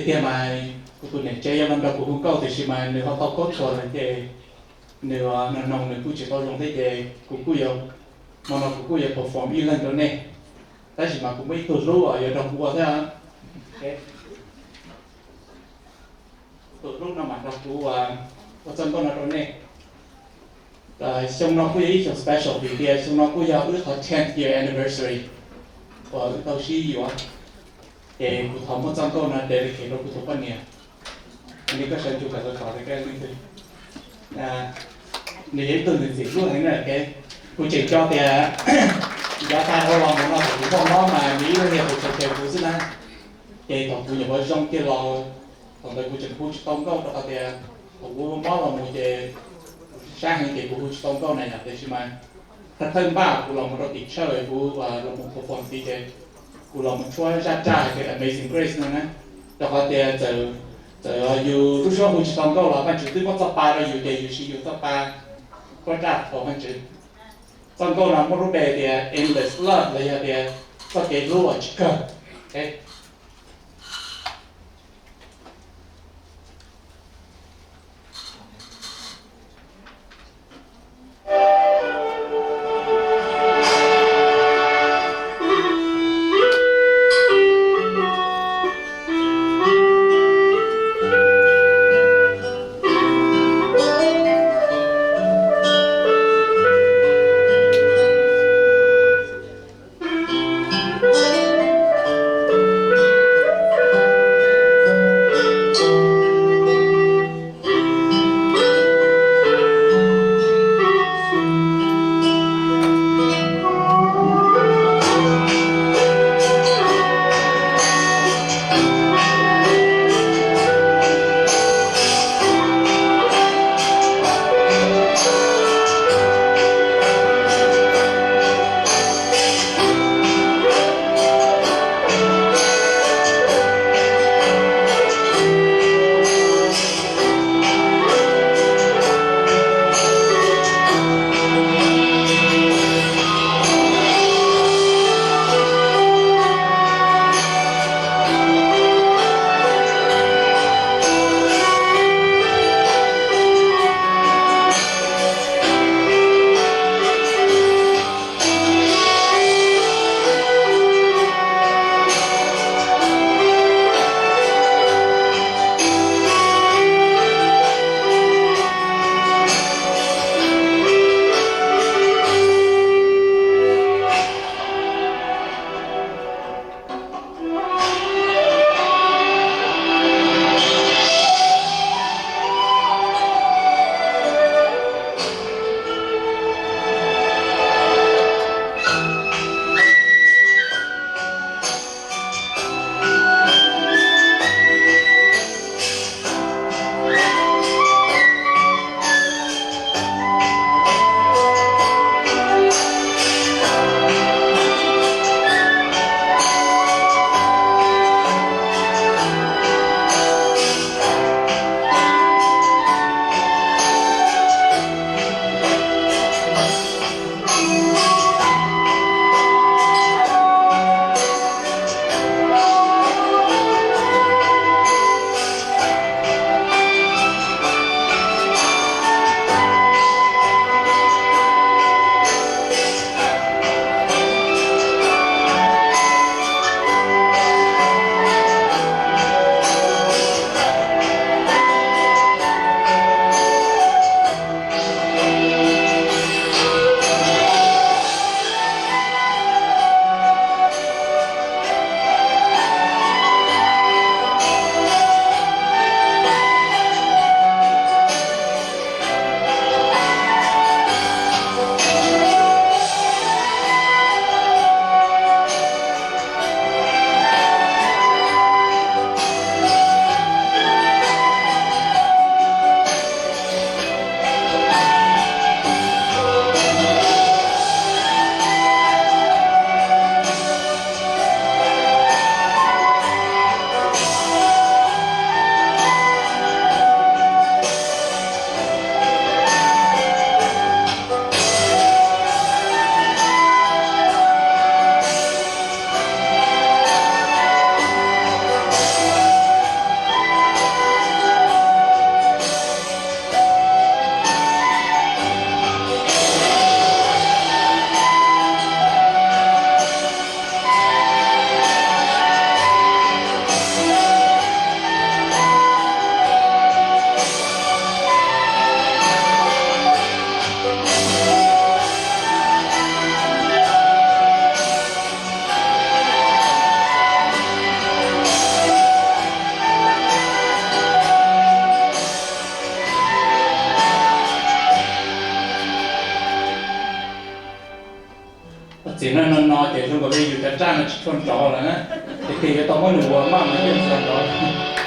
Tiag mas kuv tus niam tsev yuav los nrog kuv hu nkauj tiam sis mas nws ho tau khaub thuas lawm ces nws no nws kuj tsis tau zoo thiab ces kuv kuj yuav, hmo no kuv kuj yuav perform ib leeg rau nej. Tab sis mas kuv muaj ib tug hlub uas yuav nrog kuv ua thiab. Tus hlub no mas nrog kuv ua txoj nkauj no rau nej. Xyoo no kuj yog ib xyoo special vim tias xyoo no kuj yog wb qhov tenth year anniversary uas wb tau sib yuav. Ces kuv thov muab txoj nkauj no dedicate rau kuv tus poj niam. Li koj sawv tsuas kom tau tod li koj leej twg. Nws yog ib tug ntxim hlub heev na. Kuv tseem nco tias yav tas dhau los mus no thaum kuv muaj mob mas nws ib leeg yog tus tseg kuv xwb na. Ces thaum kuv nyuam qhuav zoo kiag los, thaum ntawd kuv tseem hu tsis tau nkauj rau qhov tias thaum kuv mob los mus ces kuv sab heev ces kuv hu tsis tau nkauj na yom. Tiam sis mas thawj thawj npaj kuv los mus rau tim church kuv los mus perform tid ces kuv los mus tshuab zaj raj hais tias Amazing Grace no na. Rau qhov tias txawm yus lub suab hu tsis tau nkauj los Vajtswv twb muab txoj pa rau yus ces yus siv yus txoj pa tshuab raj thov Vajtswv. Txoj nkauj no muaj lub npe tias Endless Love los yog tias txoj kev hlub uas tsis kawg. Zoo nkaus li yus cov raj no tsis tshua nrov lawm na, ces tias yuav tau muab nws ua maj mas thiaj nrov.